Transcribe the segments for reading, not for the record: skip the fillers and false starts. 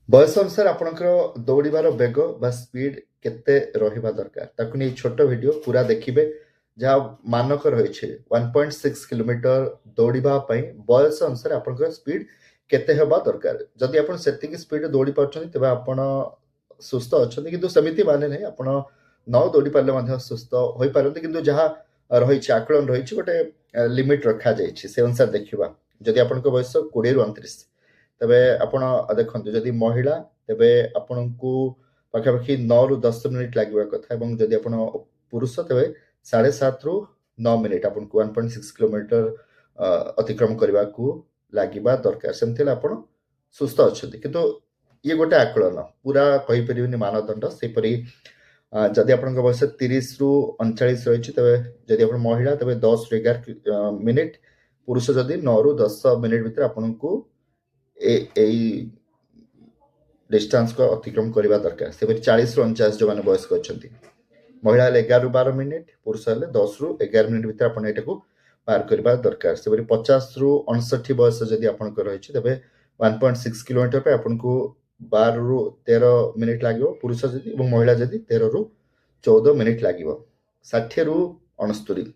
ବୟସ ଅନୁସାରେ ଆପଣଙ୍କର ଦୌଡ଼ିବାର ବେଗ ବା ସ୍ପିଡ୍ କେତେ ରହିବା ଦରକାର, ତାକୁ ନେଇ ଛୋଟ ଭିଡ଼ିଓ ପୁରା ଦେଖିବେ। ଯାହା ମାନକ ରହିଛି 1.6 କିଲୋମିଟର ଦୌଡ଼ିବା ପାଇଁ ବୟସ ଅନୁସାରେ ଆପଣଙ୍କର ସ୍ପିଡ୍ କେତେ ହେବା ଦରକାର। ଯଦି ଆପଣ ସେତିକି ସ୍ପିଡ୍ ଦୌଡ଼ି ପାରୁଛନ୍ତି, ତେବେ ଆପଣ ସୁସ୍ଥ ଅଛନ୍ତି। କିନ୍ତୁ ସେମିତି ମାନେ ନାହିଁ, ଆପଣ ନ ଦୌଡ଼ି ପାରିଲେ ମଧ୍ୟ ସୁସ୍ଥ ହୋଇପାରନ୍ତି। କିନ୍ତୁ ଯାହା ରହିଛି, ଆକଳନ ରହିଛି, ଗୋଟେ ଲିମିଟ୍ ରଖାଯାଇଛି, ସେ ଅନୁସାରେ ଦେଖିବା। ଯଦି ଆପଣଙ୍କ ବୟସ 20ରୁ 29, ତେବେ ଆପଣ ଦେଖନ୍ତୁ, ଯଦି ମହିଳା ତେବେ ଆପଣଙ୍କୁ ପାଖାପାଖି 9ରୁ 10 ମିନିଟ୍ ଲାଗିବା କଥା ଏବଂ ଯଦି ଆପଣ ପୁରୁଷ ତେବେ 7.5ରୁ 9 ମିନିଟ୍ ଆପଣଙ୍କୁ 1.6 କିଲୋମିଟର ଅତିକ୍ରମ କରିବାକୁ ଲାଗିବା ଦରକାର। ସେମିତି ହେଲେ ଆପଣ ସୁସ୍ଥ ଅଛନ୍ତି। କିନ୍ତୁ ଇଏ ଗୋଟେ ଆକଳନ, ପୁରା କହିପାରିବେନି ମାନଦଣ୍ଡ। ସେହିପରି ଯଦି ଆପଣଙ୍କ ବୟସ 30ରୁ 39 ରହିଛି, ତେବେ ଯଦି ଆପଣ ମହିଳା ତେବେ 10ରୁ 11 ମିନିଟ୍, ପୁରୁଷ ଯଦି 9ରୁ 10 ମିନିଟ୍ ଭିତରେ ଆପଣଙ୍କୁ ଏଇ ଡିଷ୍ଟାନ୍ସକୁ ଅତିକ୍ରମ କରିବା ଦରକାର। ସେପରି 40ରୁ 49 ଯେଉଁମାନେ ବୟସ୍କ ଅଛନ୍ତି, ମହିଳା ହେଲେ 11ରୁ 12 ମିନିଟ୍, ପୁରୁଷ ହେଲେ 10ରୁ 11 ମିନିଟ୍ ଭିତରେ ଆପଣ ଏଇଟାକୁ ପାର କରିବା ଦରକାର। ସେପରି 50ରୁ 59 ବୟସ ଯଦି ଆପଣଙ୍କର ରହିଛି, ତେବେ 1.6 କିଲୋମିଟର ପାଇଁ ଆପଣଙ୍କୁ 12ରୁ 13 ମିନିଟ୍ ଲାଗିବ ପୁରୁଷ ଯଦି ଏବଂ ମହିଳା ଯଦି 13ରୁ 14 ମିନିଟ୍ ଲାଗିବ। 60ରୁ 69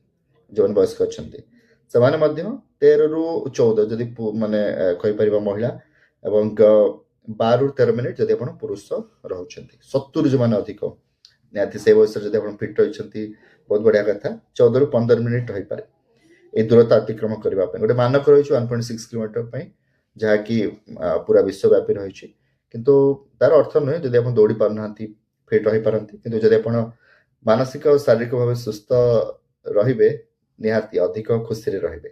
ଯେଉଁମାନେ ବୟସ୍କ ଅଛନ୍ତି, ସେମାନେ ମଧ୍ୟ 13ରୁ 14 ଯଦି ମାନେ କହିପାରିବା ମହିଳା ଏବଂ 12ରୁ 13 ମିନିଟ୍ ଯଦି ଆପଣ ପୁରୁଷ ରହୁଛନ୍ତି। 70 ଯେଉଁମାନେ ଅଧିକ, ନିହାତି ସେଇ ବୟସରେ ଯଦି ଆପଣ ଫିଟ୍ ରହିଛନ୍ତି, ବହୁତ ବଢ଼ିଆ କଥା, 14ରୁ 15 ମିନିଟ୍ ରହିପାରେ ଏଇ ଦୂରତା ଅତିକ୍ରମ କରିବା ପାଇଁ। ଗୋଟେ ମାନକ ରହିଛି 1.6 କିଲୋମିଟର ପାଇଁ, ଯାହାକି ପୁରା ବିଶ୍ୱବ୍ୟାପୀ ରହିଛି। କିନ୍ତୁ ତାର ଅର୍ଥ ନୁହେଁ ଯଦି ଆପଣ ଦୌଡ଼ି ପାରୁନାହାନ୍ତି ଫିଟ୍ ରହିପାରନ୍ତି। କିନ୍ତୁ ଯଦି ଆପଣ ମାନସିକ ଓ ଶାରୀରିକ ଭାବେ ସୁସ୍ଥ ରହିବେ, ନିହାତି ଅଧିକ ଖୁସିରେ ରହିବେ।